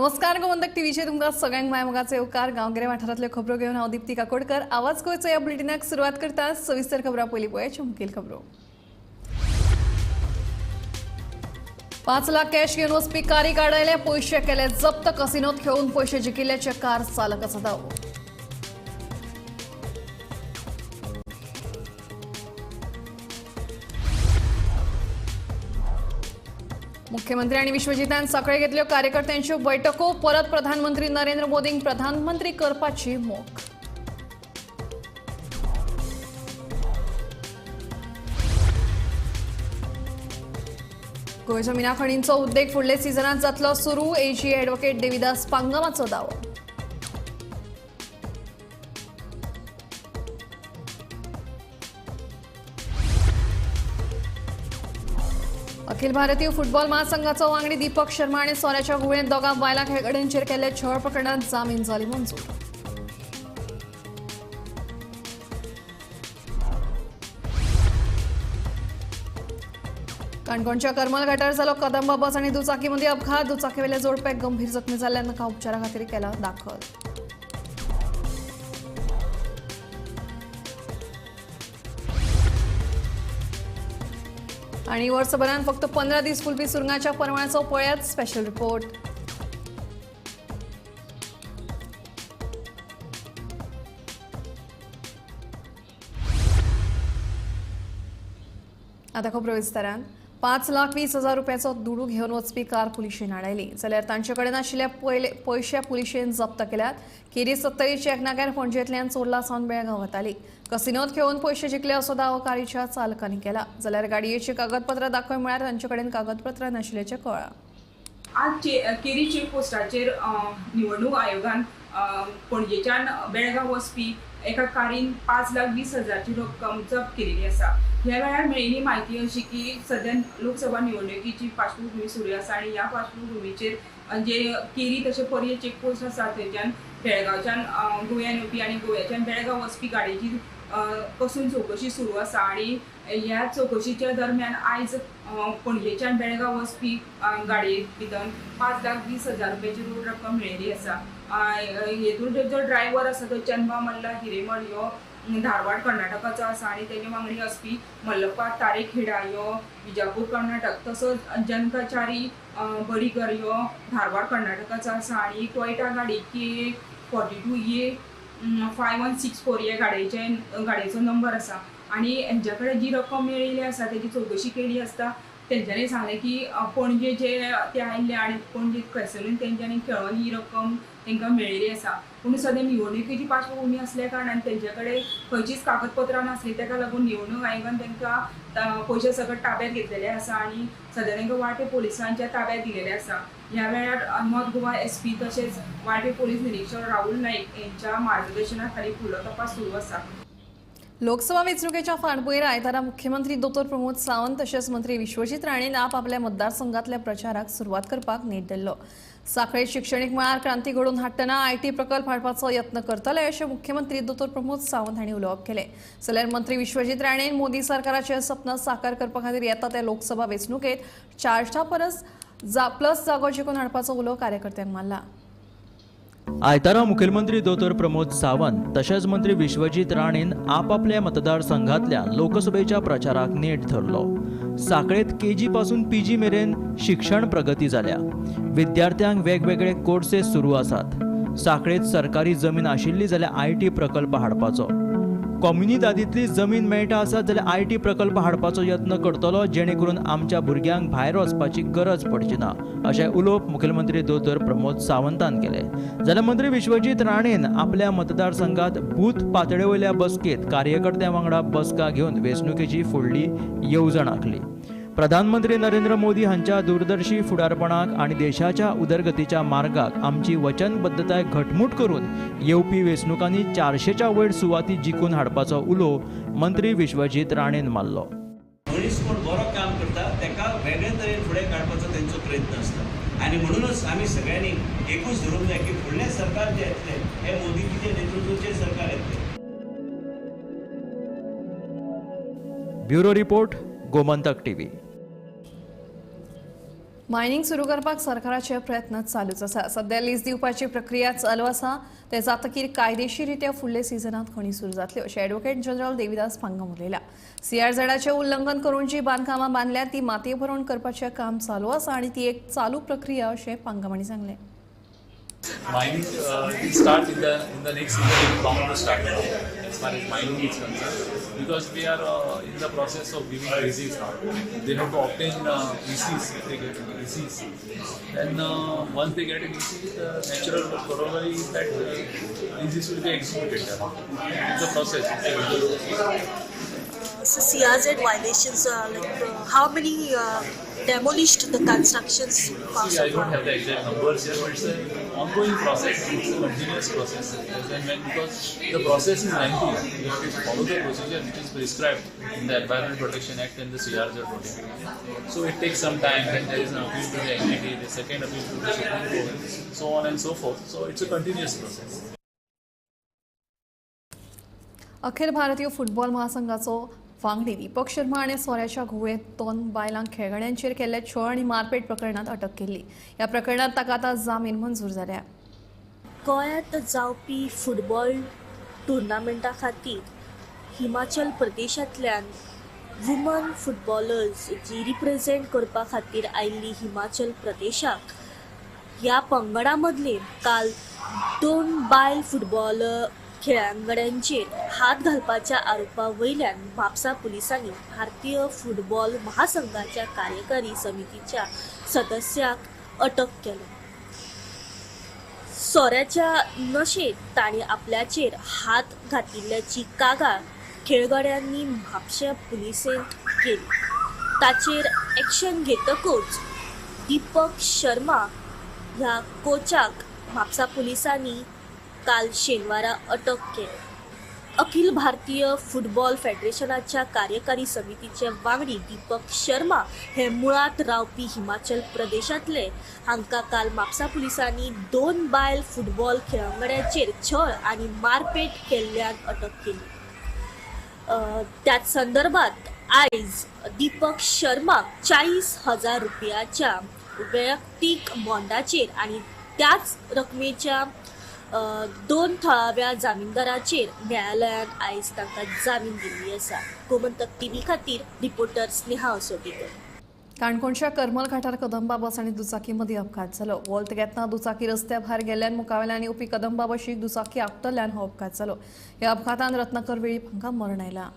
नमस्कार, गोमंतक टीव्हीचेर तुमकां सगळ्यांक मायमोगाचो येवकार. गांवगिऱ्या वाठारांतल्यो खबरो घेवन हांव दीप्ती काकोडकर. आवाज गोंयचो ह्या बुलेटिनाक सुरवात करता. सविस्तर खबरां पयलीं पळयात मुखेल खबरो. 5 लाख कॅश घेवन वचपी कारी काडयले, पयशे केले जप्त. कसिनोत खेळून पयशे जिखिल्ल्याचे कार चालकाचो दावो. मुख्यमंत्री आनी विश्वजितान साखळे घेतल्यो कार्यकर्त्यांच्यो बैठको. परत प्रधानमंत्री नरेंद्र मोदींक प्रधानमंत्री करपाची मोख. गोंयच्या मिना खणींचो उद्देग फुडले सिजनात जातलो सुरू. एजी ॲडव्होकेट देविदास पांगमाचो दावो. अखिल भारतीय फुटबॉल महासंघाचो वांगडी दीपक शर्मा आनी सोऱ्याच्या घुंवळेंत दोगां बायलां खेळगड्यांचेर केल्ले छळ प्रकरणात जामीन जाली मंजूर. काणकोणच्या करमल घाटार जालो कदंबा बस आनी दुचाकीमदीं अपघात. दुचाकीवेल्या जोडप्याक गंभीर जखमी जाल्ल्यान ताका उपचारा खातीर केला दाखल. आणि वर्सभरान फक्त 15 दीस फुलपी सुरंगाच्या परवान्याचो पळयात स्पेशल रिपोर्ट. आता खबरो विस्तारान. 5,20,000 रुपयाचो दुडू घेवन वचपी कार पुलिशेन आडायली. जाल्यार तांचे कडेन आशिल्ले पयशे पुलिशेन जप्त केल्यात. केरी 70 चेक नाक्यार पणजेंतल्यान चोर्ला सावन बेळगांव वताली. कसिनोत खेळून पयशे जिखले असो दावो कारीच्या चालकांनी केला. जाल्यार गाडयेची कागदपत्रां दाखय म्हळ्यार तांचे कडेन कागदपत्रां नाशिल्ल्याचें कळ्ळां. आज केरी चेक पोस्टाचेर निवडणूक आयोगान पणजेच्यान बेळगांव वचपी एका कारीन 5,20,000 रक्कम जप्त केलेली आसा. ह्या वेळार मेळिल्ली म्हायती अशी की सद्या लोकसभा निवडणुकीची पार्श्वभूमी सुरू आसा आनी ह्या पार्श्वभूमीचेर जे केरी तशें पर्ये चेकपोस्ट आसा थंयच्यान बेळगांवच्यान गोंयान येवपी आनी गोव्याच्यान बेळगांव वचपी गाडयेची कसून चवकशी सुरू आसा आनी ह्या चवकशीच्या दरम्यान आयज पणजेच्यान बेळगांव वचपी गाडये भितर 5,20,000 रुपयाची रोड रक्कम मेळिल्ली आसा. हेतून जो ड्रायव्हर आसा तो चंदबा मल्ला हिरेमठ ह्यो धारवाड कर्नाटकाचो आसा आनी तेजे वांगडी आसपी मल्लप्पा तारेखेडा ह्यो विजापूर कर्नाटक, तसोच जनकाचारी बडीकर ह्यो धारवाड कर्नाटकाचो आसा आनी टोयटा गाडी K 42 A 5164 ह्या गाडयेचो नंबर आसा आनी हेंच्या कडेन जी रक्कम मेळिल्ली आसा तेजी चवकशी केली आसता तेंच्यांनी सांगलें की पणजे जे ते आयिल्ले आनी पणजे कॅसिनोन तेंच्यांनी खेळोन ही रक्कम तांकां मेळिल्ली आसा. पूण सद्या निवडणुकेची पार्श्वभूमी आसल्या कारणान तेंचे कडेन खंयचीच कागदपत्रां नासली, ताका लागून निवडणूक आयोगान तांकां पयशे सगळे ताब्यात घेतलेले आसा आनी सद्या तांकां वाळपय पोलिसांच्या ताब्यात दिलेले आसा. ह्या वेळार नॉर्थ गोवा SP तशेंच वाळपय पोलीस निरीक्षक राहुल नाईक यांच्या मार्गदर्शना खाली फुडलो तपास सुरू आसा. लोकसभा वेंचणुकेच्या फाटभुंयेर आयतारा मुख्यमंत्री दोतोर प्रमोद सावंत तशेंच मंत्री विश्वजीत राणेन आपआपल्या मतदारसंघातल्या प्रचाराक सुरवात करपाक नेट धरलो. साखळे शिक्षणीक मळार क्रांती घडोवन हाडटना IT प्रकल्प हाडपाचो यत्न करतले अशें मुख्यमंत्री दोतोर प्रमोद सावंत हांणी उलोवप केलें. जाल्यार मंत्री विश्वजीत राणेन मोदी सरकाराचें सपन साकार करपा खातीर येता त्या लोकसभा वेंचणुकेंत 400 परस प्लस जागो जिखून हाडपाचो उलो कार्यकर्त्यांक मारला. आयतारा मुखेलमंत्री दोतोर प्रमोद सावंत तशेंच मंत्री विश्वजीत राणेन आपापल्या मतदारसंघातल्या लोकसभेच्या प्रचाराक नेट धरलो. साखळेत केजी पासून पीजी मेरेन शिक्षण प्रगती जाल्या. विद्यार्थ्यांक वेगवेगळे कोर्सेस सुरू आसात. साखळेत सरकारी जमीन आशिल्ली जाल्यार IT प्रकल्प हाडपाचो, कोमुनिदादींतली जमीन मेळटा आसत जाल्यार IT प्रकल्प हाडपाचो यत्न करतलो, जेणे करून आमच्या भुरग्यांक भायर वचपाची गरज पडची ना अशें उलोवप मुखेलमंत्री दोतोर प्रमोद सावंतान केलें. जाल्यार मंत्री विश्वजीत राणेन आपल्या मतदारसंघात बूथ पातळे वयल्या बसकेंत कार्यकर्त्यां वांगडा बसका घेवन वेंचणुकेची फुडली येवजण आंखली. प्रधानमंत्री नरेंद्र मोदी हांच्या दूरदर्शी फुडारपणाक आनी देशाच्या उदरगतीच्या मार्गाक आमची वचनबद्धताय घटमूट करून येवपी वेंचणुकांनी 400च्या वयर सुवाती जिखून हाडपाचो उलो मंत्री विश्वजीत राणेन मारलो. मनीस कोण बरो काम करता ताका वेगळे तरेन फुडें काडपाचो तेंचो प्रयत्न आसता आनी म्हणूनच आमी सगळ्यांनी एकूच धरूंक जाय की फुडलें सरकार जें येतलें हें मोदीजीचें नेतृत्वाचें सरकार येतलें. Bureau report, Gomantak TV. Mining सुरू करपाक सरकाराचे प्रयत्न चालूच आसा. सध्या लीज दिवपाची प्रक्रिया चालू आसा. ते जातकीर कायदेशीररित्या फुडल्या सिजनात खणी सुरू जातल्यो अशें ॲडव्होकेट जनरल देविदास पांगम उलयला. सीआरझेडाचें उल्लंघन करून जी बांदकामां बांदल्या ती मातये भरवण करपाचें काम चालू आसा आनी ती एक चालू प्रक्रिया अशें पांगम हांणी सांगलें. Mining will start in the next season. It is bound to start now, as far as mining is concerned, because we are in the process of giving leases now. They have to obtain ECs. If they get ECs, then once they get an EC, the natural corollary is that leases will be executed. It's a process. It's a legal process. So CRZ violations, like how many demolished the constructions See, I don't have the exact numbers here, but it's an ongoing process. It's a continuous process. As and when, because the process is lengthy. You have to follow the procedure which is prescribed in the Environment Protection Act and the CRZ notification. So it takes some time. Then there is an appeal to the NGT, the second appeal to the Supreme Court, so on and so forth. So it's a continuous process. Akhil Bharatiya football महासंघाचो वांगडी दीपक शर्मा हाणें सोऱ्याच्या घुंवळेंत दोन बायलांक खेळगड्यांचेर केल्ल्या छळ आनी मारपेट प्रकरणांत अटक केल्ली. ह्या प्रकरणांत ताका आतां जामीन मंजूर जाल्या. गोंयांत जावपी फुटबॉल टुर्नामेंटा खातीर हिमाचल प्रदेशांतल्यान वुमन फुटबॉलर्स जी रिप्रेजेंट करपा खातीर आयिल्ली हिमाचल प्रदेशाक, ह्या पंगडा मदले काल दोन बायल फुटबॉल खेळगड्यांचेर हात घालपाच्या आरोपा वयल्यान म्हापसा पुलिसांनी भारतीय फुटबॉल महासंघाच्या कार्यकारी समितीच्या सदस्याक अटक केलो. सोऱ्याच्या नशेंत तांणी आपल्याचेर हात घातिल्ल्याची कागाळ खेळगड्यांनी म्हापशें पुलिसेंत केली. ताचेर एक्शन घेतकूच दीपक शर्मा ह्या कोचाक म्हापसा पुलिसांनी काल शेनवारा अटक केली. अखिल भारतीय फुटबॉल फेडरेशनाच्या कार्यकारी समितीचे वांगडी दीपक शर्मा हे मुळांत रावपी हिमाचल प्रदेशांतले. हांकां काल म्हापसा पुलिसांनी दोन बायल फुटबॉल खेळगड्यांचेर छळ आनी मारपेट केल्ल्यान अटक केली. त्याच संदर्भात आयज दीपक शर्माक 40,000 रुपयाच्या वैयक्तीक बॉन्डाचेर आनी त्याच रकमेच्या दोन थळाव्या जामीनदाराचेर न्यायालयान आयज तांकां जामीन दिल्ली आसा. गोमंतक टीव्ही खातीर रिपोर्टर स्नेहा असोटीकर. काणकोणच्या करमल घाटार कदंबा बस आनी दुचाकी मदीं अपघात जालो. वोल्त घेतना दुचाकी रस्त्या भायर गेल्ल्यान मुखावेल्यान येवपी कदंबा बशीक दुचाकी आपटल्यान हो अपघात जालो. ह्या अपघातान रत्नाकर वेळीप हांकां मरण आयलां.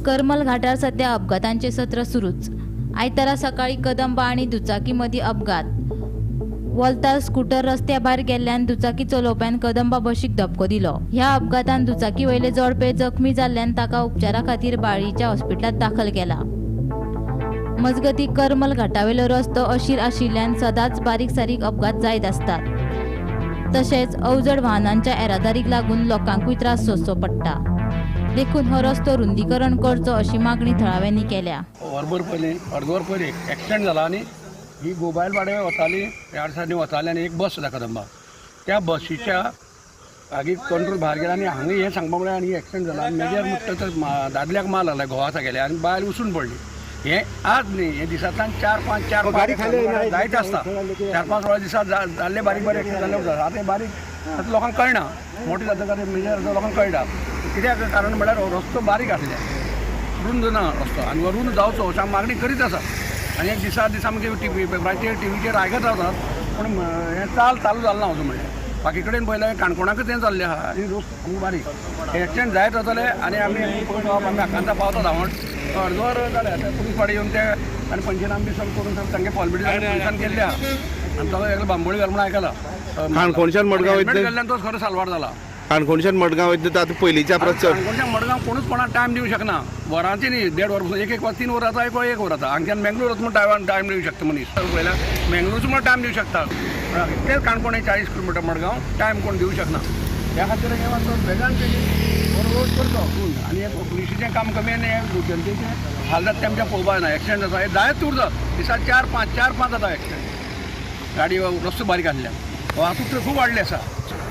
करमल घाटार सध्या अपघातांचे सत्र सुरूच. आयतारा सकाळी कदंबा आनी दुचाकी मदीं अपघात. वोल्तार स्कूटर रस्त्या भायर गेल्ल्यान दुचाकी चलोवप्यान कदंबा बशीक धपको दिलो. ह्या अपघातान दुचाकी वयले जोडपे जखमी जाल्ल्यान ताका उपचारा खातीर बाळीच्या हॉस्पिटलांत दाखल केला. मजगती करमल घाटावेलो रस्तो अशीर आशिल्ल्यान सदांच बारीक सारीक अपघात जायत आसतात. तशेंच अवजड वाहनांच्या येरादारीक लागून लोकांकूय त्रास सोंसचो पडटा. देखून हो रस्तो रुंदीकरण करचो अशी मागणी थळाव्यांनी केल्या. वरभर पयलीं, अर्दवर पयलीं एक्सिडंट जाला आनी ही गोबायल वाडे वताली, ह्या सायडीन वताली आनी एक बस सुद्दां कदंबा, त्या बसीच्या आगी कंट्रोल भायर गेला आनी हांगा हें सांगपा म्हळ्यार आनी एक्सिडंट जाला आनी मेजर म्हणटा तर दादल्याक माल लागला, घोवा गेले आनी बायल उसून पडली. हें आज न्ही, हें दिसांतल्यान चार पांच चार पांच जायत आसता. 4-5 वेळा दिसा जाल्ले बारीक बारीक एक्सिडंट जाल्ले उरता. आतां बारीक आतां लोकांक कळना, मोठे जाता मेजर लोकांक कळटा. कित्याक कारण म्हळ्यार रस्तो बारीक आसले, रुंद ना रस्तो आनी हो रुंद जावचो अशें मागणी करीत आसा. आनी एक दिसा दिसा मागीर टिवी पेपराचेर टिवीचेर आयकत रावतात, पूण हें चाल चालू जालें ना अजून. म्हणल्यार बाकी कडेन पळयल्यार काणकोणाकच तें जाल्लें आहा आनी रोस बारीक एक्सिडंट जायत वताले आनी आमी आमी आकांता पावता धांवण अर्दवर जालें. आतां पुलीस फाटीं येवन ते आनी पंचनामे बी सगळें करून सगळें तांगे फॉर्मेलिटी पुलिसान केल्ली आहा आनी तो एकलो बांबोळी घाल म्हणून आयकला. काणकोणच्यान मडगांव हेल्मेट घाल्ल्यान तो खरो साल्वार जाला. काणकोणच्यान मडगांव वयता तर आतां पयलींच्या परस चड काणकोणच्यान मडगांव कोणूच कोणाक टायम दिवंक शकना. वरांची न्ही, देड वर पसून एक एक वर 3 वर जाता, एक वर 1 वर जाता. हांगच्यान मेंगलोर वच म्हूण टायम दिवंक शकता मनीस, पळयल्यार मेंगलोरचो म्हूण टायम दिवंक शकता. इतलें काणकोण 40 किलोमिटर मडगांव टायम कोण दिवंक शकना. ह्या खातीर हें मातसो बेगान बेगीन रोड करचो आनी हें पुलिशीचें काम कमी आनी हें जनतेचें हाल जाता तें आमच्या पळोवपाक जायना. एक्सिडंट जाता हे जायत उरता दिसा 4-5 4-5 जाता एक्सिडंट. गाडी रस्तो बारीक आसल्यान वाहतूक खूब वाडली आसा.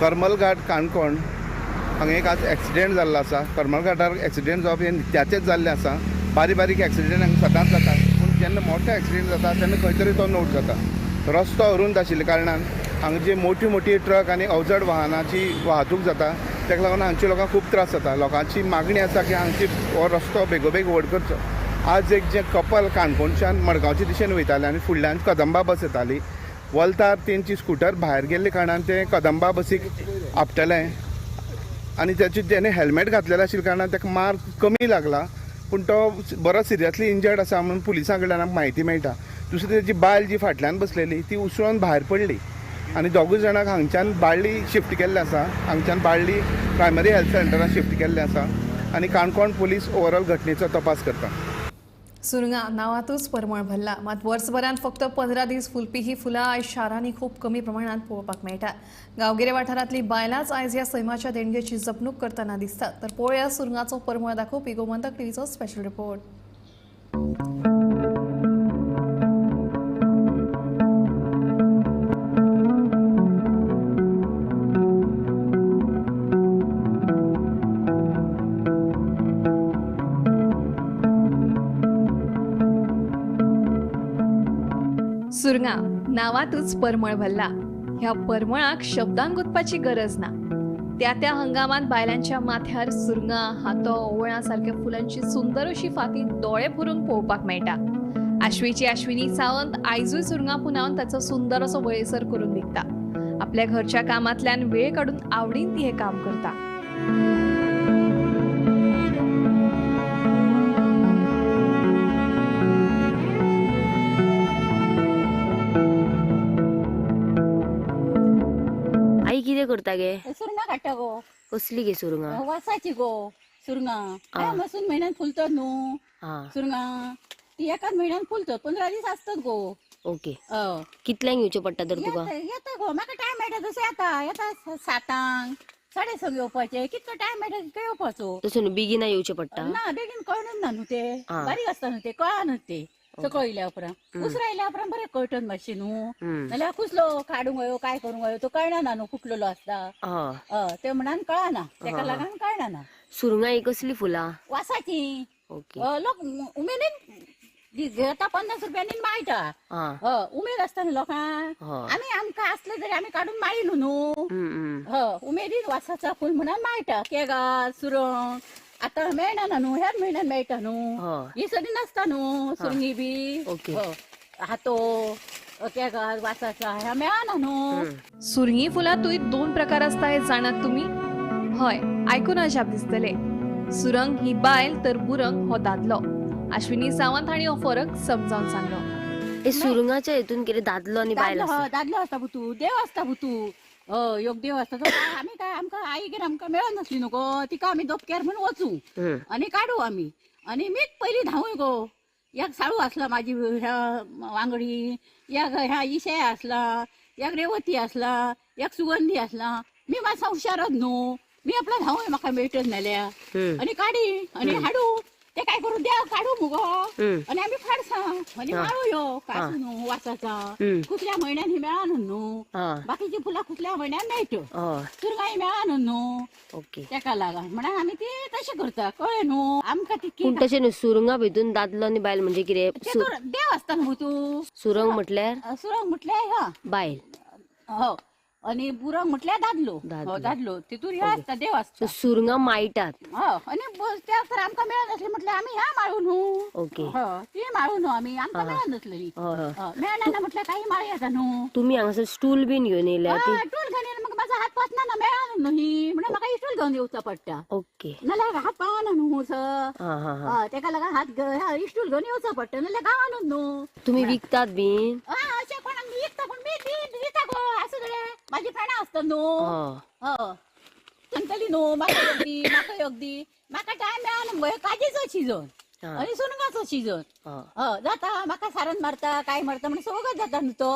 करमल घाट काणकोण हांगा एक आज एक्सिडेंट जाल्लो आसा. करमल घाटार एक्सिडेंट जावप हें नित्याचेंच जाल्लें आसा. बारीक बारीक एक्सिडेंट हांगा सदांच जाता. पूण जेन्ना मोठो एक्सिडेंट जाता तेन्ना खंय तरी तो नोट जाता. रस्तो अरुंद आशिल्ल्या कारणान हांगा जे मोठी मोठी ट्रक आनी अवजड वाहनाची वाहतूक जाता ताका लागून हांगच्या लोकांक खूब त्रास जाता. लोकांची मागणी आसा की हांगची हो रस्तो बेगोबेग व्हड करचो. आज एक जें कपल काणकोणच्यान मडगांवचे दिशेन वयतालें आनी फुडल्यान कदंबा बस येताली, वलतार तेंची स्कुटर भायर गेल्ले कारणान ते कदंबा बसीक आपटलें आनी ताचे तेणे हेल्मेट घातलेलें आशिल्ल्या कारणान ताका मार कमी लागला, पूण तो बरो सिरियसली इंजर्ड आसा म्हणून पुलिसां कडल्यान आमकां म्हायती मेळटा. दुसरी ताची बायल जी फाटल्यान बसलेली ती उसळून भायर पडली आनी दोगूय जाणांक हांगच्यान बाळ्ळी शिफ्ट केल्लें आसा. हांगच्यान बाळ्ळी प्रायमरी हेल्थ सेंटरान शिफ्ट केल्लें आसा आनी काणकोण पुलीस ओवरऑल घटनेचो तपास करता. सुरंगा नांवांतूच परमळ भरला, मात वर्सभरांत फक्त 15 दीस फुलपी ही फुलां आयज शारांनी खूब कमी प्रमाणांत पळोवपाक मेळटात. गांवगिऱ्या वाठारांतली बायलांच आयज ह्या सैमाच्या देणगेची जपणूक करतना दिसतात. तर पळोवया सुरंगाचो परमळ दाखोवपी गोमंतक टीव्हीचो स्पेशल रिपोर्ट. सुरंगा नांवांतूच परमळ भरला. ह्या परमळाक शब्दान गुंतपाची गरज ना. त्या त्या हंगामात बायलांच्या माथ्यार सुरंगा, हातो, ओवळां सारक्या फुलांची सुंदर अशी फाती दोळे पुरून पळोवपाक मेळटा. आश्वीची आश्विनी सावंत आयजूय सुरंगा पुनावन ताचो सुंदर असो वळेसर करून विकता. आपल्या घरच्या कामांतल्यान वेळ काडून आवडीन ती हें काम करता. कितें करता गे? सुरंगा काडटा गो. कसली गे सुरंगा? वासाची गो सुरंगा. मसून म्हयन्यान फुलतात न्हू सुरंगा, ती एकाच म्हयन्यान फुलतात, 15 दीस आसतात गो. ओके, कितल्यांक येवचें पडटा तर तुका? येता गो, म्हाका टायम मेळटा तसो येता. येता 7, 6:30 येवपाचें, कितलो टायम मेळटा तितको येवपाचो. तसो न्हू, बेगीन येवचें पडटा ना? बेगीन कळनूच ना न्हू, ते बारीक आसता न्हू, ते कळना न्हू ते. सकळ येयल्या उपरांत उसरां येयल्या उपरांत बरें कळटन मातशें न्हू, नाल्यार कुसलो काडूंक वयो काय करूंक वयो तो कळना ना न्हू, फुटलेलो आसता ते म्हणान कळना, तेका लागून कळना ना. सुरंगा ही कसली फुलां? वासाची. लोक उमेदीन घेता, 50 रुपयांनी माळटा. उमेद आसता न्हू लोकांक. आमी आमकां आसले तरी आमी काडून माळिल्लो न्हू. उमेदीन वासाचा फूल म्हणान माळटा. केगार, सुरंग आतां मेळना ना न्हू, ह्याच म्हयन्यान मेळटा न्हू, ही सगळी नासता न्हू सुरंगी बी. हातो, केगार, वासाचा ह्या मेळना न्हू. सुरंगी फुलांतूय 2 प्रकार आसता हे जाणात तुमी? हय, आयकून अजाप दिसतले. सुरंग ही बायल तर बुरंग हो दादलो. आश्विनी सावंत हांणी हो फरक समजावन सांगलो. सुरंगाच्या हितून कितें दादलो आनी बायल आसता? दादलो आसता पुतू, देव आसता पुतू. योग देव आसता तो. आमी काय आमकां आईगेर आमकां मेळनासली न्हू गो, तिका आमी दोपक्यार म्हूण वचूं आनी काडू आमी. आनी मीच पयलीं धांवूय गो. एक साळू आसला माझी ह्या वांगडी, एक ह्या इशे आसला, एक रेवती आसला, एक सुगंधी आसला. मी मातसा हुशारच न्हू, मी आपला धांवूय म्हाका मेळटच नाल्या आनी काडी आनी हाडू ते काय करू द्या काडू मुगो आनी आमी फाडसा आनी माळूयो कासू न्हू वासाचा. कुसल्या म्हयन्यान ही मेळना न्हू, बाकीची फुलां कुसल्या म्हयन्यान मेळटा, सुरंगां मेळना न्हू. तेका लागून म्हणून आमी ती तशें करता, कळ्ळें न्हू आमकां तितकी. पूण तशें न्हू, सुरंगा भितून दादलो आनी बायल म्हणजे कितें? देव आसता न्हू तूं. सुरंग म्हटल्यार? सुरंग म्हटल्यार हा बायल. हो, आनी बुरंग म्हटल्यार दादलो. दादलो तितून हे आसता, देव आसता. सुरंगा माळटात. आनी त्या तर आमकां मेळनासली म्हटल्यार आमी ह्या माळू न्हू. ती माळू न्हू आमी, आमकां मेळनासलेली. मेळना ना म्हटल्यार काही माळ येता न्हू. तुमी हांगासर स्टूल बीन घेवन येयल्या? स्टूल घेवन येयला, म्हाका म्हाजो हात पचना ना, मेळना न्हू ही, म्हणून म्हाका स्टूल घेवन येवचो पडटा. नाल्यार हात पावना न्हू सर, तेका लागून हात स्टूल घेवन येवचो पडटा, नाल्यार गावना न्हू. तुमी विकतात बीन? अशें कोणाक विकता, पूण मी दिता गो. आसूं जाल्यार माझी फ्रेंडां आसता न्हू, सांगतली न्हू म्हाका एक दी, म्हाका एक दी. म्हाका टायम मेळना मुगो, हे काजीचो सिजन आनी सुरंगाचो सिजन जाता. म्हाका सारण मारता काय मारता म्हणून सगळं जाता न्हू तो,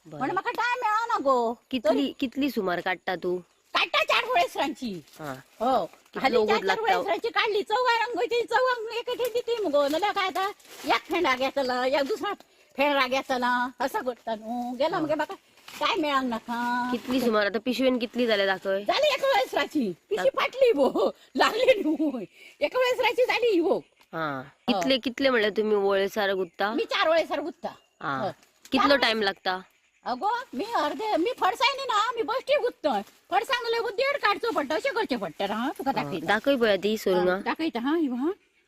म्हणून म्हाका टायम मेळना गो. कितली कितली सुमार काडटा तूं? काडटा 4 वळेसरांची. हो, हालीं 4 4 वळेसरांची काडली, चौगां रंगयती, चौगांक एक दिती मुगो. नाल्यार काय आतां एक फ्रेंडाक घेतला, एक दुसरा फ्रेंडाक घेतला, असो करता न्हू. गेला मगे म्हाका काय मेळांक नाका. कितली सुमार आता पिशवेन कितली जाल्या दाखय? जाली 1 वळेसराची पिशवी फाटली भो, लागली न्हू. 1 वळेसराची जाली हो. हा, कितले कितले म्हणल्यार तुम्ही वळेसार गुत्ता? मी 4 वळेसार गुत्ता. हा, कितलो टाइम लागता? अगो मी अर्धे मी फडसायनी ना, मी बश्टी गुत्तोय. फडसांग लागून 1.5 काडचो पडटा, अशें करचें पडटा. हा, तुका दाखयता. दाखय पळया ती सुरंगा. दाखयता. हा,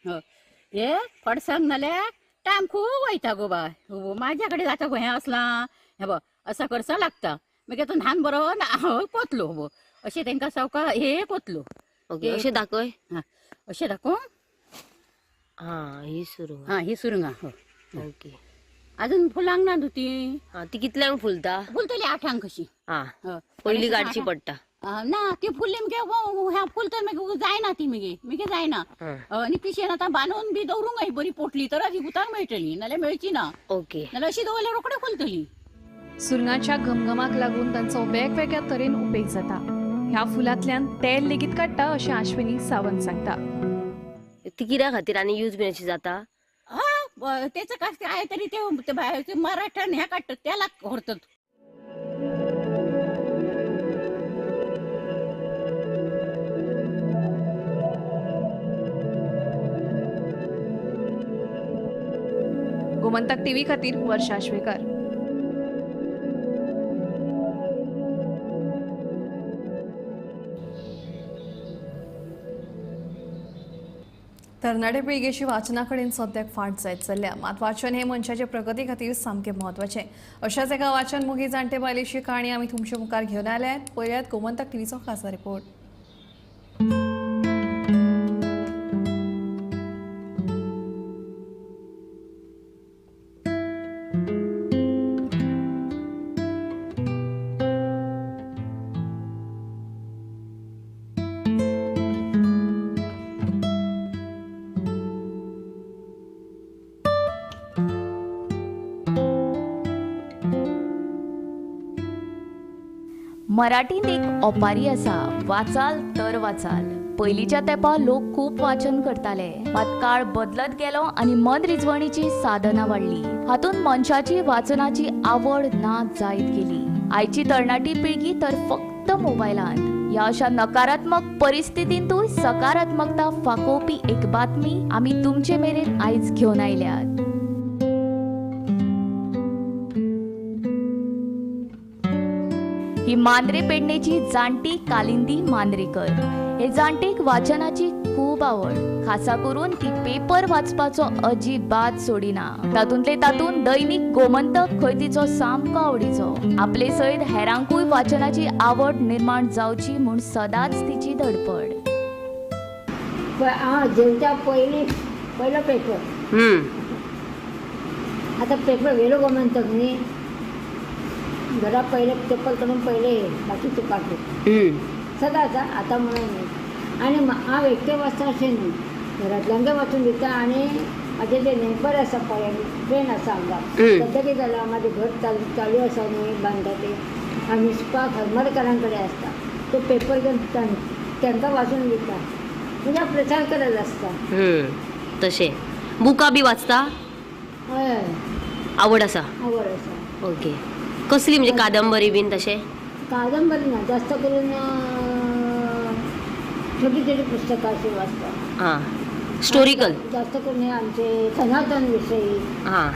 हा, हे फडसांग नाल्यार टायम खूब वयता गो बाय. माझ्या कडेन जाता गो हें असलां, हे बघ असा करसा लागता. मागीर तो न्हान बरो कोतलो हो, अशें तांकां सावका हे कोतलो. ओके, अशें दाखय. हा, अशें दाखोव. हा, ही सुरंगा. हा, ही सुरंगा. हो, ओके. अजून फुलांक ना ती. हा, ती कितल्यांक फुलता? फुलतली 8 कशी. हा, पयली काडची पडटा ना ती फुलली मगे, फुलतर मागीर जायना ती, मगे मगे जायना. आनी पिशेन आतां बांदून बी दवरूंक जाय बरी पोटली, तर ती गुतांक मेळटली, नाल्यार मेळची ना. ओके, नाल्यार अशी दवरल्यार रोखडे फुलतली. सुरंगाच्या घमघमाक लागून तांचो वेगवेगळ्या तरेन उपेग जाता. ह्या फुलांतल्यान तेल लेगीत काडटा अशें आश्विनी सावंत सांगता. ती कित्या खातीर आनी यूज बी अशी जाता? हा, तेच काय तरी ते मराठ्यान ह्या काडटात, त्याला व्हरतात. गोमंतक टीव्ही खातीर वर्षा श्वेकर. तरणाटे पिळगेची वाचना कडेन सद्याक फाट जायत चल्ल्या. मात वाचन हे मनशाचे प्रगती खातीर सामकें म्हत्वाचें. अशाच एका वाचन मोगी जाणटे बायलेची काणी आमी तुमचे मुखार घेवन आल्यात. पळयात गोमंतक टीव्हीचो खासा रिपोर्ट. मराठींत एक ओपारी आसा, वाचाल तर वाचाल. पयलींच्या तेंपार लोक खूब वाचन करताले, मात काळ बदलत गेलो आनी मन रिजवणीची साधनां वाडली. हातूंत मनशाची वाचनाची आवड ना जायत गेली. आयची तरणाटी पिळगी तर फक्त मोबायलांत. ह्या अशा नकारात्मक परिस्थितींतूय सकारात्मकता फाकोवपी एक बातमी आमी तुमचे मेरेन आयज घेवन आयल्यात. ही मांद्रे पेडणेची जाणटी कालिंदी मांद्रेकर. हे जाणटेक वाचनाची खूब आवड, खासा करून ती पेपर वाचपाचो अजिबात सोडिना. तातूंतले तातूंत दैनिक गोमंतक खंय तिचो सामको आवडीचो. आपले सयत हेरांकूय वाचनाची आवड निर्माण जावची म्हूण सदांच तिची धडपड. हांव जेवच्या पयलीं पयलो पेपर. आतां पेपर व्हेलो गोमंतक न्ही, घरा पहिले चप्पल काडून पहिले बाकीचे पाकिट सदांच. आतां म्हणून न्ही. आनी हांव एकटें वाचता अशें न्ही, घरांतल्यांकय वाचून दिता. आनी म्हाजे जे नेबर आसा पळय, फ्रेंड आसा हांगा, सद्या कितें जालां, म्हाजें घर चालू आसा न्ही बांदता तें, हांव मिसपा हरमलकारां कडेन आसता, तो पेपर घेवन तांकां वाचून दिता. म्हणजे हांव प्रचार करत आसता. तशें बुकां बी वाचता? हय, आवड आसा. आवड आसा. ओके, कसली म्हणजे कादंबरी बीन तशें? कादंबरी ना, जास्त करून छोटी छोटी पुस्तकां अशी वाचता. हां, स्टोरिकल जास्त करून हे आमचे सनातन विषयी. हां,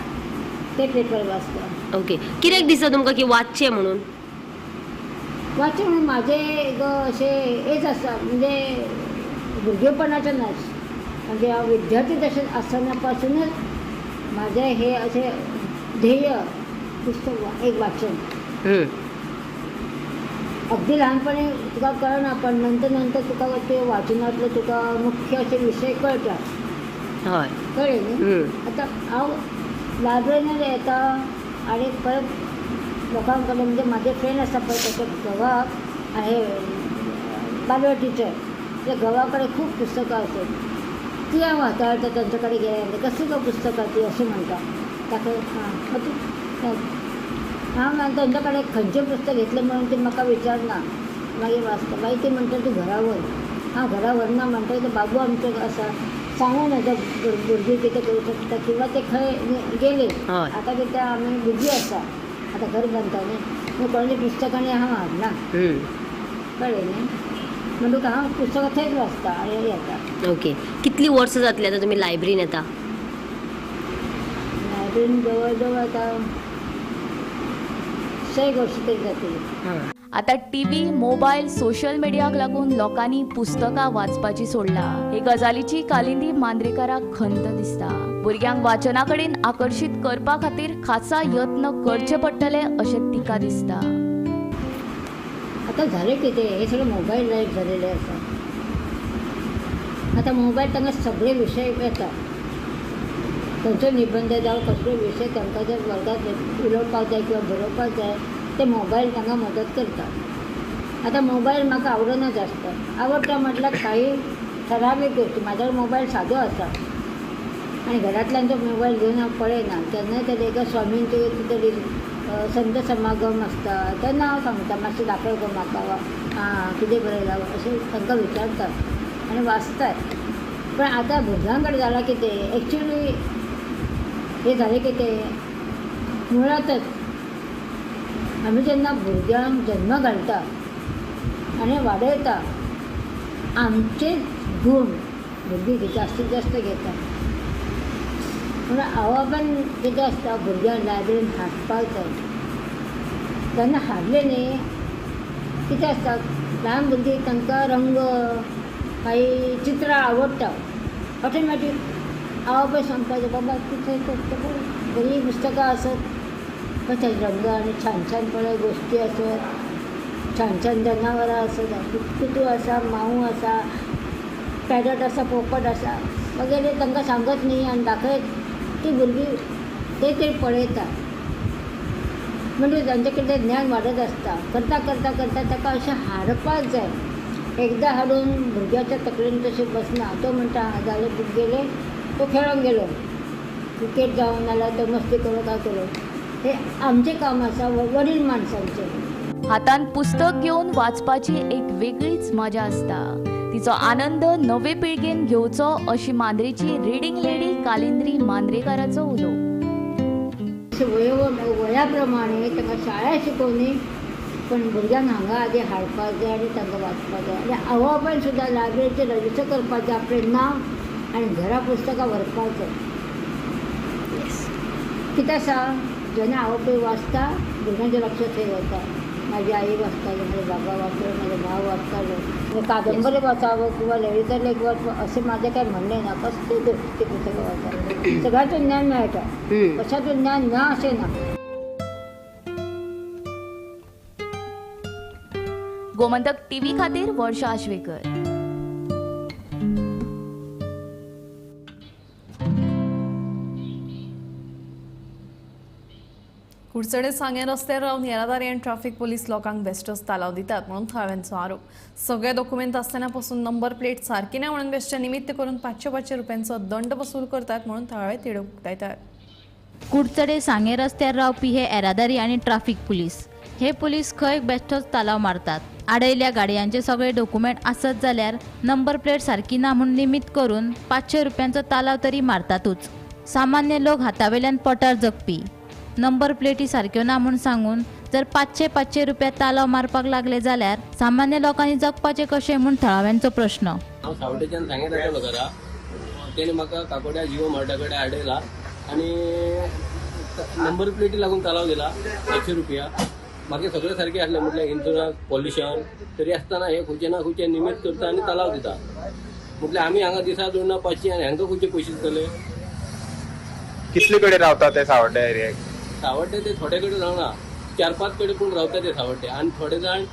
ते पेपर वाचता. ओके, कित्याक दिसता तुमकां की वाचचें म्हणून? वाचचें म्हणून म्हाजें एक अशें हेच आसा, म्हणजे भुरगेपणाच्यानच, म्हणजे हांव विद्यार्थी दशेंत आसतना पासूनच म्हाजें हे अशें ध्येय पुस्तक एक वाचन. अगदी लहानपणी तुका कळना, पण नंतर नंतर तुका ते वाचनातले तुका मुख्य असे विषय कळतात. कळ्ळें न्ही? आतां हांव लायब्ररीन येता आनी परत लोकां कडेन, म्हणजे म्हाजे फ्रेंड आसा पळय, ताच्या घोवाक हे बालवाड टिचर, त्या घोवा कडेन खूब पुस्तकां आसत, ती हांव हाताळटा. तांचे कडेन गेल्यार कसली गो पुस्तकां ती अशें म्हणटा. ताका हां, हांव तांच्या कडेन खंयचें पुस्तक घेतलें म्हणून ती म्हाका विचारना, मागीर वाचता. मागीर ती म्हणटा तूं घरा व्हर. हांव घरा व्हरना म्हणटा, तो बाबू आमचो आसा, सांगून येता भुरगीं कितें करूं शकता किंवा ते खंय गेले. आतां कितें आमी बिजी आसा, आतां घर बांदता न्ही, पूण कोणाच्या पुस्तकांनी हांव हाडना. कळ्ळें न्ही? म्हणटकच हांव पुस्तकां थंयच वाचता आनी येता. ओके, कितली वर्सां जातली आतां तुमी लायब्ररीन येता? लायब्ररीन जवळ जवळ आतां 6 वर्सां तरी जातली. आतां टीव्ही, मोबायल, सोशल मिडियाक लागून लोकांनी पुस्तकां वाचपाची सोडला. हे गजालीची कालिंदी मांद्रेकाराक खंत दिसता. भुरग्यांक वाचना कडेन आकर्शीत करपा खातीर खासा यत्न करचे पडटले अशें तिका दिसता. आतां जालें कितें, हे सगळें मोबायल लायफ जालेलें आसा. आतां मोबायल तांकां सगळे विशय येता. खंयचो निबंद जावं कसलो विशय तांकां जर वर्गांत उलोवपाक जाय किंवा बरोवपाक जाय ते मोबायल तांकां मदत करता. आतां मोबायल म्हाका आवडना जास्त. आवडटा म्हटल्यार काही ठरावीक गोश्टी. म्हाजो मोबायल सादो आसा आनी घरांतल्यान तो मोबायल घेवन हांव पळयना. केन्नाय तरी एका स्वामींचे कितें तरी संत समागम आसता तेन्ना हांव सांगता मातशें दाखय गो म्हाका, आं कितें बरयलां अशें तांकां विचारता आनी वाचताय. पण आतां भुरग्यां कडेन जालां कितें, एक्चुली हें जालें कितें, मुळांतच आमी जेन्ना भुरग्यांक जन्म घालता आनी वाडयता आमचेच गूण भुरगीं जास्तीत जास्त घेता. म्हणून आवय कितें आसता भुरग्यांक लायब्ररीन हाडपाक जाय. तेन्ना हाडलें न्ही कितें आसता, ल्हान भुरगीं तांकां रंग काही चित्रां आवडटा. ऑटोमॅटीक आवय बापाय सांगपाचें बाबा कितें बरीं पुस्तकां आसत, कशे रंग आनी छान छान पळय गोश्टी आसत, छान छान जनावरां आसत, कुतू आसा, माऊ आसा, पॅरट आसा, पोपट आसा वगैरे तांकां सांगत न्ही आनी दाखयत ती भुरगीं ते तरी पळयता. म्हणजे तांचे कडेन ज्ञान वाडत आसता. करता करता करता ताका अशें हाडपाक जाय. एकदां हाडून भुरग्याच्या तकलेन तशें बसना. तो म्हणटा जालें गेले, तो खेळोंक गेलो, क्रिकेट जावं नाल्यार तो मस्ती करूं काय करूं. हे आमचें काम आसा वडील माणसांचें. हातान पुस्तक घेवन वाचपाची एक वेगळीच मजा आसता. तिचो आनंद नवे पिळगेन घेवचो अशी मांद्रेची रिडींग लेडी कालिंद्री मांद्रेकाराचो उलो. वया प्रमाणे तांकां शाळा शिकोवनी, पण भुरग्यांक हांगा आदी हाडपाक जाय आनी तांकां वाचपाक जाय. आनी आवय बापायन सुद्दां लायब्ररीचेर रजिस्टर करपाक जाय आपलें नांव आनी घरा पुस्तकां व्हरपाक जाय. कितें आसा, जेन्ना आवय बापूय वाचता भुरग्यांचें लक्ष थंय वता. म्हाजी आई वाचताली, म्हजे बाबा वाचतालो, म्हजो भाव वाचतालो. कादंबरी वाचावं किंवा ललित लेख वाचवं अशें म्हाजें कांय म्हणणें ना. कसलीय गोश्टीचीं पुस्तकां वाचावं, सगळ्याचें ज्ञान मेळटा, कशाचें ज्ञान ना अशें ना. गोमंतक टीव्ही खातीर वर्षा आश्वेकर. कुडचडे सांगें रस्त्यार रावन येरादारी आनी ट्राफिक पोलीस लोकांक बेश्टोच तालाव दितात म्हणून थळाव्यांचो आरोप. सगळे दोकुमेंत आसतना पसून नंबर प्लेट सारकी ना म्हणून बेश्टे निमित्त करून 500-500 रुपयांचो दंड वसूल करतात म्हणून थळावे तिडक उक्तायतात. कुडचडे सांगें रस्त्यार रावपी हे येरादारी आनी ट्राफिक पुलीस. हे पुलीस खंय बेश्टोच तालाव मारतात. आडयल्या गाडयांचे सगळे डॉक्युमेंट आसत जाल्यार नंबर प्लेट सारकी ना म्हूण निमित्त करून 500 रुपयांचो तालाव तरी मारतातूच. सामान्य लोक हातावेल्यान पोटार जगपी. नंबर प्लेटी सारक्यो ना म्हूण सांगून जर 500-500 रुपया तालाव मारपाक लागले जाल्यार सामान्य लोकांनी जगपाचें कशें म्हूण थळाव्यांचो प्रश्न. हांव सावड्डेच्यान सांगें रावतालो घरा. तेणे म्हाका काकोड्या जिओ मार्टा कडेन आडयला आनी नंबर प्लेटी लागून तालाव दिला 500 रुपया. म्हाका सगळें सारकें आसलें, म्हटल्यार इन्शुरन्स पॉल्युशन, तरी आसतना हे खंयचे ना खंयचे निमित्त करता आनी तालाव दिता. म्हटल्यार आमी हांगा दिसा जोडना 500 आनी हांकां खंयचे पयशे दितले. कितले कडेन रावता ते सावड्डे एरियाक? सावड्डे ते थोडे कडेन रावना, 4-5 कडेन पूण रावता ते सावड्डे. आनी थोडे जाण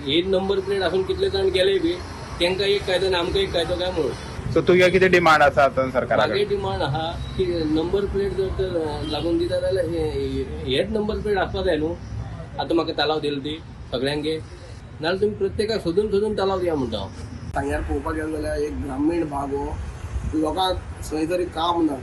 ही नंबर प्लेट आसून कितले जाण गेले बी तांकां एक कायदो आनी आमकां एक कायदो काय म्हणून. सो तुगे कितें डिमांड आसा आतां सरकारा कडेन? म्हागे डिमांड आहा की नंबर प्लेट जर लागून दिता जाल्यार हेच नंबर प्लेट आसपा जाय न्हू. आतां म्हाका तालाव दिला ती सगळ्यांक, नाजाल्यार तुमी प्रत्येकाक सोदून सोदून तालाव दिया म्हणटा हांव. सांग्यार पळोवपाक गेलो जाल्यार एक ग्रामीण भाग हो, लोकांक खंय तरी काम ना,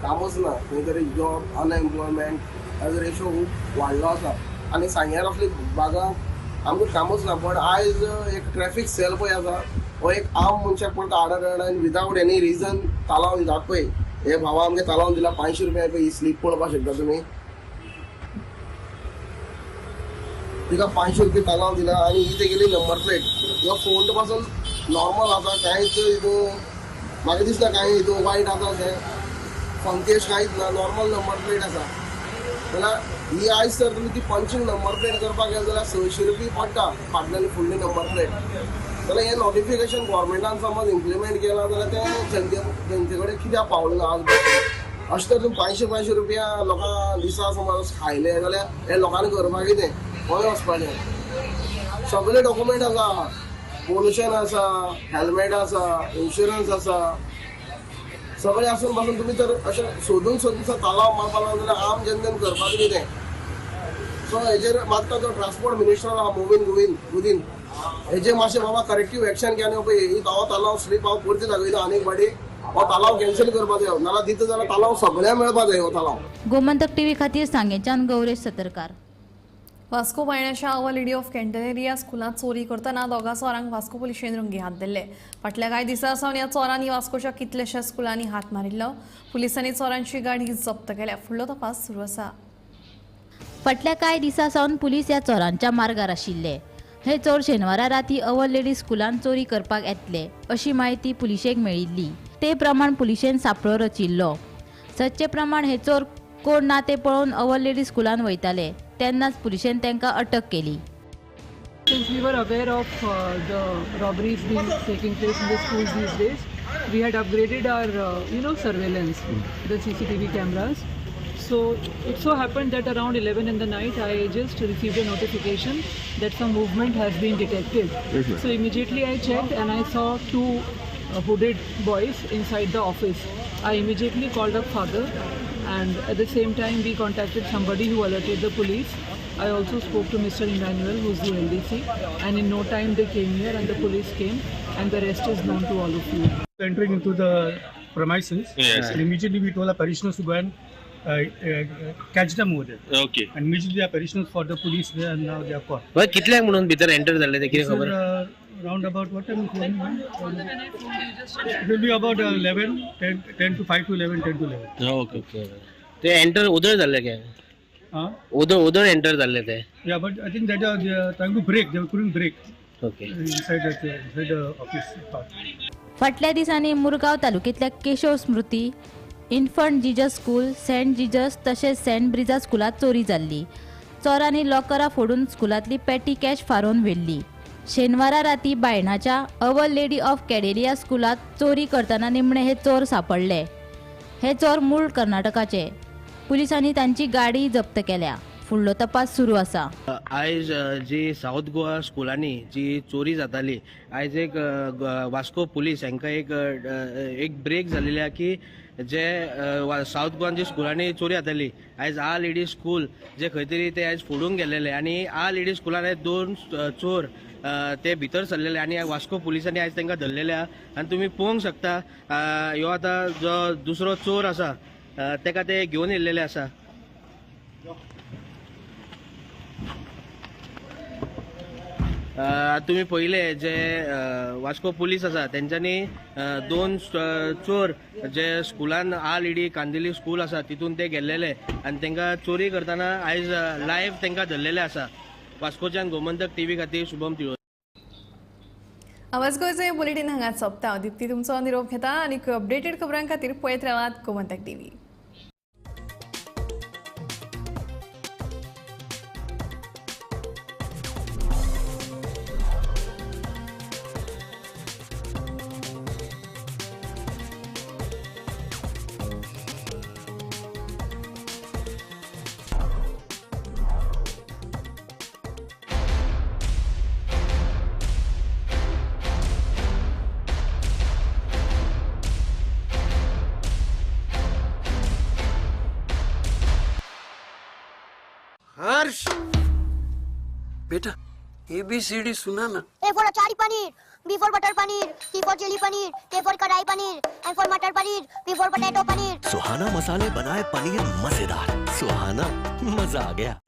कामच ना, खंय तरी जॉब, अनएम्प्लॉयमेंट ताजो रेशो खूब वाडलो आसा. आनी सांग्यार असली भागांक आमकां कामच ना. पण आयज एक ट्रॅफिक सेल पळय आसा, हो एक आम मनशाक पळय आडर आनी विदावट एनी रिजन तालाव दितात पळय. हे भावा आमगे तालावन दिला 500 रुपया. पळय ही स्लीप पळोवपाक शकता तुमी, तिका 500 रुपया तालाव दिला आनी ही तेगेली नंबर प्लेट, ह्यो फोंड पासून नॉर्मल आसा, कांयच हितून म्हाका दिसता कांय हितून वायट आसा अशें फंकेश कांयच ना, नॉर्मल नंबर प्लेट आसा. जाल्यार ही आयज जर तुमी ती पंचींग नंबर प्लेट करपाक गेले जाल्यार 600 रुपया पडटा फाटल्यान फुडली नंबर प्लेट. जाल्यार हें नोटिफिकेशन गोवोरमेंटान समज इम्प्लिमेंट केलां जाल्यार तें जनते कडेन कित्याक पावलें ना आज? अशें तर तुमी 500-500 रुपया लोकांक दिसा समज खायले जाल्यार हे लोकांनी करपाक कितें, खंय वचपाचें? सगळे डॉक्युमेंट आसा, पोल्युशन आसा, हेल्मेट आसा, इन्शुरन्स आसा, सगळें आसून पासून तुमी तर अशें सोदून सोदून तालांव मारपा लागले जाल्यार आम जनतेन करपाक कितें? सो हेजेर मागता तो ट्रान्सपोर्ट मिनिस्टर आहा मोविन गुदीन, हेजे मातशें बाबा करेक्टीव एक्शन घेवन पळय ही हो तालांव स्लीप हांव परती दाखयता आनीक फाटी हो तालांव कॅन्सल करपाक जाय, नाल्यार दिता जाल्यार तालांव सगळ्यांक मेळपाक जाय हो तालांव. गोमंतक टीव्ही खातीर सांगेंच्यान Gauresh Satarkar. Vasco बायणाच्या our lady of कॅन्टनेरिया स्कुलांत चोरी करतना दोगा चोरांक वास्को पुलिशेन रंगे हात धरले. फाटल्या कांय दिसां सावन ह्या चोरांनी वास्कोच्या कितल्याश्या स्कुलांनी हात मारिल्लो. पुलिसांनी चोरांची गाडी जप्त केल्या. फुडलो तपास सुरू आसा. फाटल्या कांय दिसां सावन पुलीस ह्या चोरांच्या मार्गार आशिल्ले. हे चोर शेनवारा राती our lady स्कुलांत चोरी करपाक येतले अशी म्हायती पुलिशेक मेळिल्ली. ते प्रमाण पुलिशेन सापळो रचिल्लो. सदचे प्रमाण हे चोर कोण ना ते पळोवन our lady स्कुलांत वयताले तेन्नाच पुलिशेन तांकां अटक केली. Since we were aware of the robberies being taking place in the schools these days, we had upgraded our surveillance, the CCTV cameras. So it so happened that around 11 in the night, I just received a notification that some movement has been detected. Yes, ma'am. So immediately I checked and I saw two hooded boys inside the office. I immediately called up father, and at the same time we contacted somebody who alerted the police. I also spoke to Mr. Emmanuel, who's the LDC, and in no time they came here and the police came, and the rest is known to all of you. Entering into the premises, yes. And immediately we told our parishioners to go and catch them over there. Okay. And immediately our parishioners for the police there, and now they are caught. Well, कितल्यांक म्हणून भितर enter जाल्ले ते कितें खबर? Round about what time? It will be about 11, 10 to 5 to 11, 10 to 11. Okay, okay. ते enter उदळ जाल्ले काय? उदळ एंटर जाल्ले ते. Yeah, but I think that they are trying to break. They couldn't break. Okay. Inside the office part. फाटल्या दिसांनी मुरगांव तालुक्यांतल्या Keshav Smriti, infant Jesus school, saint Jesus तशेंच Saint Brezza स्कुलांत चोरी जाल्ली. चोरांनी लॉकरां फोडून स्कुलांतली पेटी कॅश फारोवन व्हेल्ली. शेनवारा राती बायणाच्या our lady of कॅडेलिया स्कुलांत चोरी करतना निमणे हे चोर सापडले. हे चोर मूळ कर्नाटकाचे. पुलिसांनी तांची गाडी जप्त केल्या. फुडलो तपास सुरू आसा. आयज जी सावथ गोवा स्कुलांनी जी चोरी जाताली, आयज एक वास्को पुलीस हांकां एक ब्रेक जाल्ली आहा की जे सावथ गोवान जी स्कुलांनी चोरी जाताली, आयज आर लेडी स्कूल जे खंय तरी ते आयज फोडूंक गेल्लेले आनी आर लेडी स्कुलान आयज दोन चोर ते भितर सरलेले आनी वास्को पुलिसांनी आयज तांकां धरलेले आहा. आनी तुमी पळोवंक शकता ह्यो आतां जो दुसरो चोर आसा ताका ते घेवन येयल्लेले आसा. तुमी पळयले जे वास्को पुलीस आसा तेंच्यांनी दोन चोर जे स्कुलान आर लेडी कांदिली स्कूल आसा तितून ते गेल्लेले आनी तांकां चोरी करतना आयज लायव्ह तांकां धरलेले आसा. वास्कोच्यान गोमंतक टीव्ही खातीर शुभम तिळो. आवाज गोंयचो बुलेटीन हांगा सोंपता. दीप्ती तुमचो निरोप घेता आनी अपडेटेड खबरां खातीर पळयत रावात गोमंतक टीव्ही. हर्ष बेटा ABCD सुना ना। A for achari paneer, B for butter paneer, C for chilli paneer, K for kadai paneer, M for matar paneer, P for potato paneer. Suhana मसाले बनाए पनीर मजेदार। सुहाना मजा आ गया।